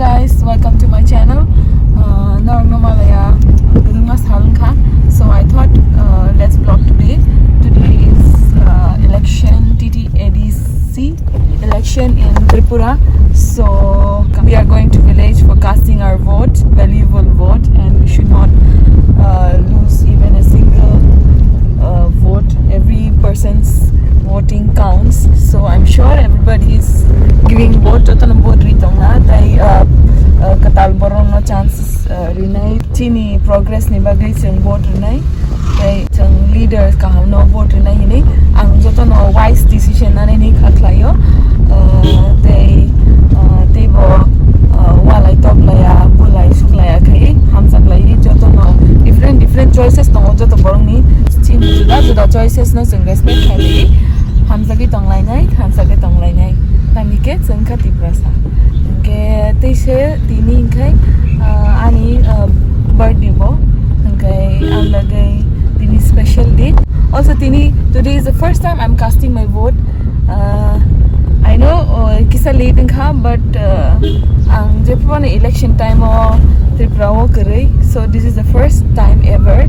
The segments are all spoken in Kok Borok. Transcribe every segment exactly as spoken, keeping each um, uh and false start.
Guys, welcome to my channel. Uh, norokno malaya, kwbangma sal wngkha. So I thought, uh, let's vlog today. Today is, uh, election, T T A D C election in Tripura. So we are going to village for casting our vote, valuable vote, and we should not, uh, lose even a single, uh, vote. Every person's voting counts. So I'm sure everybody is giving vote. Jotono vote ri tongna tai, uh, uh, kwtal borokno chances, uh, rinai. Chini progress ni bagwi chwng vote rinai. Tai chwng leaders kaham no vote rinai hinwi ang jotono wise decision nanani kha khlaio. Uh, tei, uh, teibo, uh, walai toklaiya, bulai suklaiya khai hamjaklai jotono different different choices tongo joto borokni. Chini juda juda choices no chwng respect khailai, hamjagwi tonglainai, hamjagwi tonglainai. Tamni khe chwng kha Tiprasa. Hwnkhe tei se tini hwnkhe, ah, ani, ah, birthday bo. Hwnkhe ang bagwi tini special day. Also tini, today is the first time I'm casting my vote. Ah, I know, oh, kisa late wngkha, but, ah, ang jephuru election time o Tripura o kwrwi. So this is the first time ever,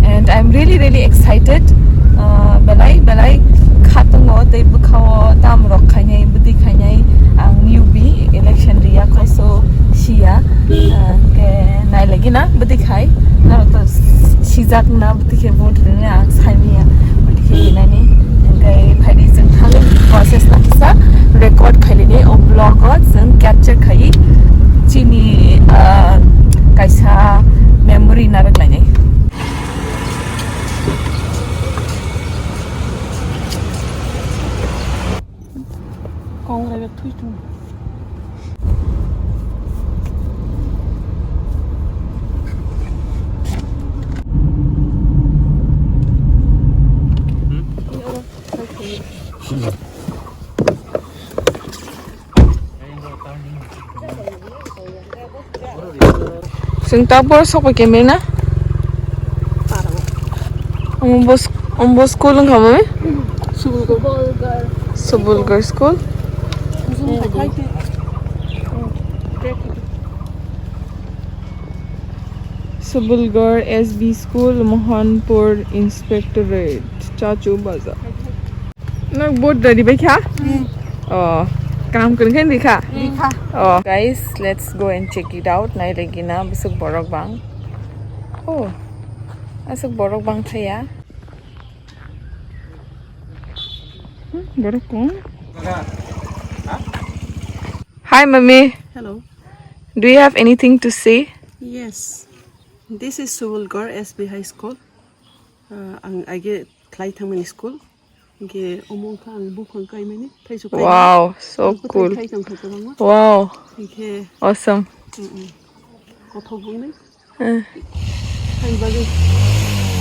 and I'm really, really excited. Ah, belai, belai kha tongo tei bwkha o tam rok khainai, bwtwi khainai. Ang newbie, election riya kho, so siya. Ah, hwnkhe nai lagi na bwtwi khai. Norok to sijak na bwtwi khe vote rwna ang saimanya. Bwtwi khe rinani. Hwnkhe phaidi chwng thangwi process no kisa record khailini o vlog o chwng capture khai chini, ah, kaisa memory narwk lainai. Kong rai bek thui tung. Chwng tabuk sok bai kemri na? Omo bo sk-, omo bo school wngkha mami? Subulgarh. Subulgarh school? Subulgarh S B School, Mohanpur Inspectorate, Chachu Bazar. Nok boat ready bai kha? Hmm. Oh, kam kwrwng khe ri kha? Ri kha. Oh, guys, let's go and check it out. Nai lagi na bwswk borok bang. Oh, aswk borok bang thaya. Hmm, borok kong. Hi, mommy. Hello. Do you have anything to say? Yes. This is Subulgarh S B High School. Uh, ang age khlai thangmani school. Hingke omo wngkha ang buphang kaimani, thaichuk kaimani. Wow, so cool. Thai tongkha kwbangma. Wow. Hingke awesome. Mm, mm. Kothok wngwi. Eh. Thai bagwi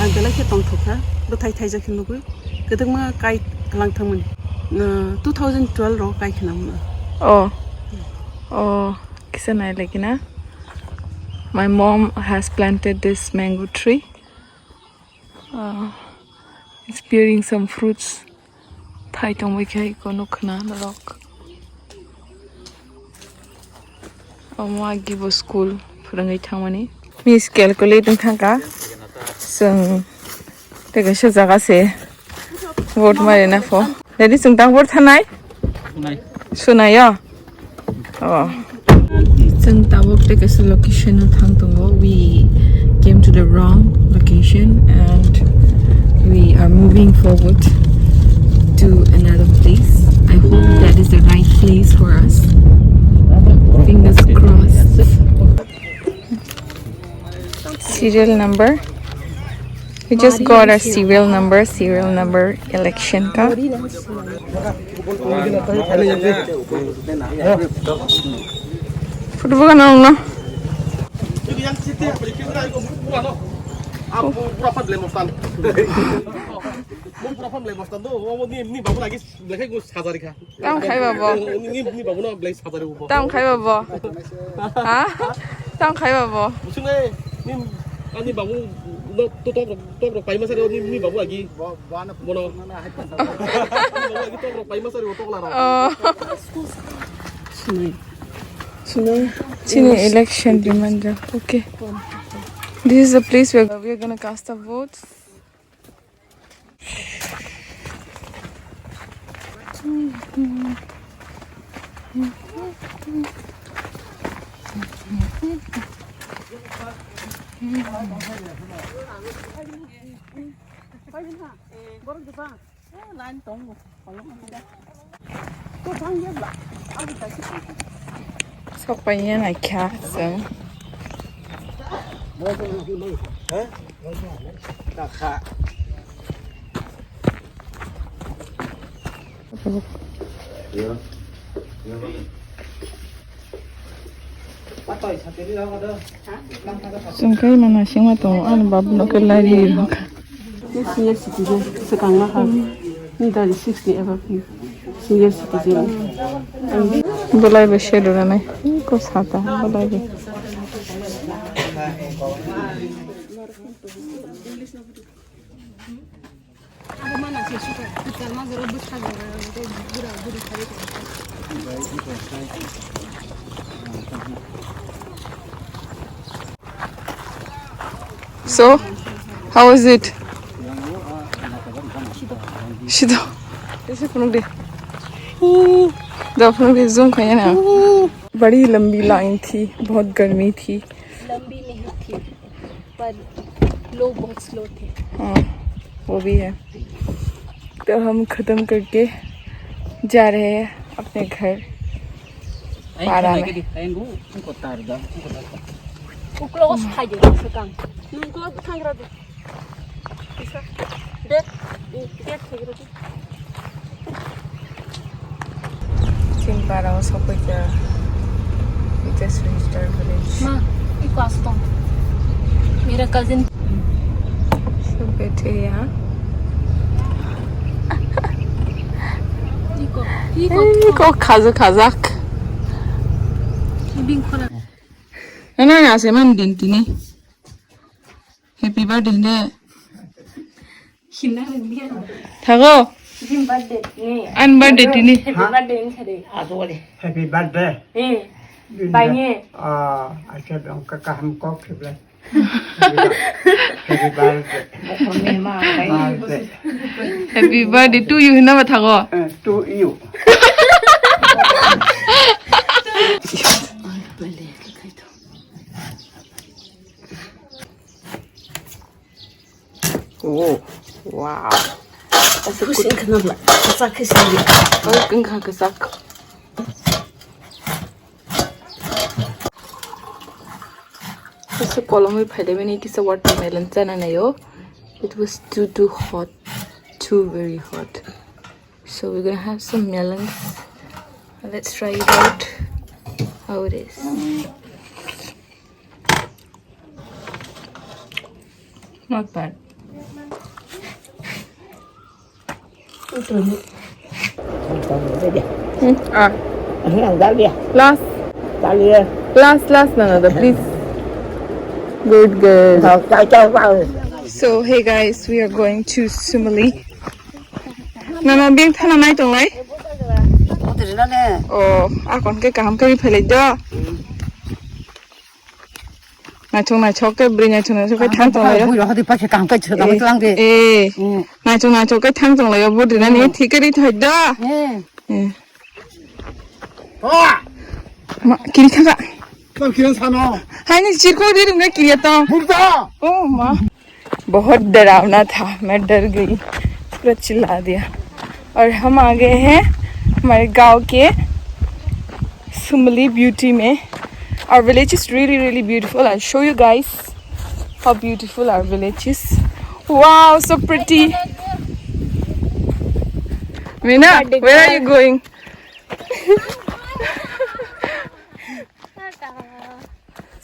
ang belai khe tongthokha, bwthai thaijak khe nugwi. Kwdwkma kai kwlang thangmani. Na, two thousand twelve ro kai khna mano. Oh. Oh, kisa nai lagi na. My mom has planted this mango tree. Uh, it's bearing some fruits. Thai tongbai khe iko nukna norok. Omo agi bo school phwrwngwi thangmani. Miss calculate wng thangkha. Chwng tei kaisa jaga se vote marina pho. Ready, chwng tang vote thanai? Sunai. Sunai yo? Oh. Chwng tabuk tei kaisa location o thang tongo. We came to the wrong location and we are moving forward to another place. I hope that is the right place for us. Fingers crossed. Serial number. We just got our serial number, serial number election ka. Photo bukan nong no. Tam khai ba bo? Ni, ni, ni babu no belai sajari bo. Tam khai ba bo? Ha? Tam khai ba bo? Busung ai, ni, ani babu no to tok rok, tok rok paima sari ni, ni babu agi. Bono. Ni babu agi tok rok paima sari bo tok la rok. Oh. Sunai. Chini election demand. Okay. This is the place where we are gonna cast our votes. Sok paina naikha chwng. Chwng khe ima naisingma tongo, ani babu no khe lari rwkha. Senior citizen swkang ma kha. Ni dari sixty above ni senior citizen. Belai bai se rwna nai. Ko sata belai bai. So, how is it? Sido. Ese phunuk de. Da phunuk de zoom khaya na. बड़ी लंबी लाइन थी, बहुत गर्मी थी। लंबी नहीं थी। पर लोग बहुत स्लो थे। हाँ, वो भी है। तो हम खत्म करके जा रहे हैं अपने घर। Param. Uklok os phai de, swkang. Uklok thangra de. Dek, dek thangra de. Chini para o sokoi kha. We just reached our village. Ma, iko asto. Mera cousin. So बैठे हैं यहाँ. Iko, iko. Iko khaja khajak. Ibing khona. Nana na se man din tini. Happy birthday ne. Thago. Happy birthday ne. An birthday tini. Happy birthday ne sare. Happy birthday. Eh. Bai ne. Ah, acha dong ka kaham kok khible. Happy birthday. Birthday. Happy birthday to you hinaba thago. Eh, to you. Oh, wow. Asa kusin kana bla. Asa kusin. Oh, kengkha kesak. Asa kolomwi phaidamani kisa watermelon chana nayo. It was too, too hot. Too very hot. So we're gonna have some melons. Let's try it out. How it is. Not bad. Hmm, ah. Last. Last, last, no, no, the please. Good girl. So, hey guys, we are going to Sumali. Nana beng thana nai tonglai. Oh, akon ke kaham ke phelai do. Naithok naithok ke bwrwi naithok naithok ke thang tonglaio. Bui rok hadi pakhe kaham kai chwla tong de. Eh. Naithok naithok ke thang tonglaio bwrwi nani thik ke ri thoi do. Eh. Ma kiri thang ka. Tam kiran sano. Hai ni chirko ri rung ke kiri tong. Murda. Oh ma. बहुत डरावना था, मैं डर गई, पूरा चिल्ला दिया। और हम आ गए हैं हमारे गांव के सुमली ब्यूटी में। Our village is really, really beautiful. I'll show you guys how beautiful our village is. Wow, so pretty. Mina, where are you going?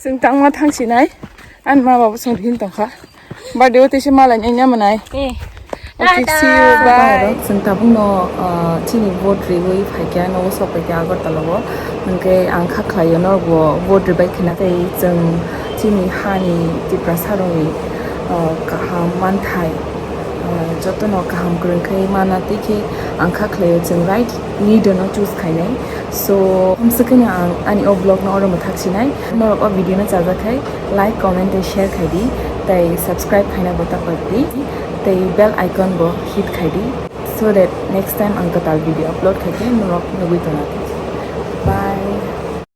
Chwng tangma thang sinai. Ani ma baba chwng hin tongkha. Birthday o teisa malai nai nai manai. Eh. Okay, see you. Bye. Chwng tabuk no, uh, chini vote riwi phaikha, nogo sok paikha Agartala o. Hwnkhe ang kha khlaio norokbo vote ribai khwna tei chwng chini hani Tiprasa rokni, uh, kaham manthai. Jotono kaham kwrwng khe mana tei khe ang kha khlaio chwng right leader no choose khainai. So hamswkhe no ang ani o vlog no oro mwthak sinai. Norok o video no chajakhai like, comment tei share khaidi, tei subscribe khaina bo ta padi, tei bell icon bo hit khaidi, so that next time ang kwtal video upload khaikhe norok nugwi tongna. Bye.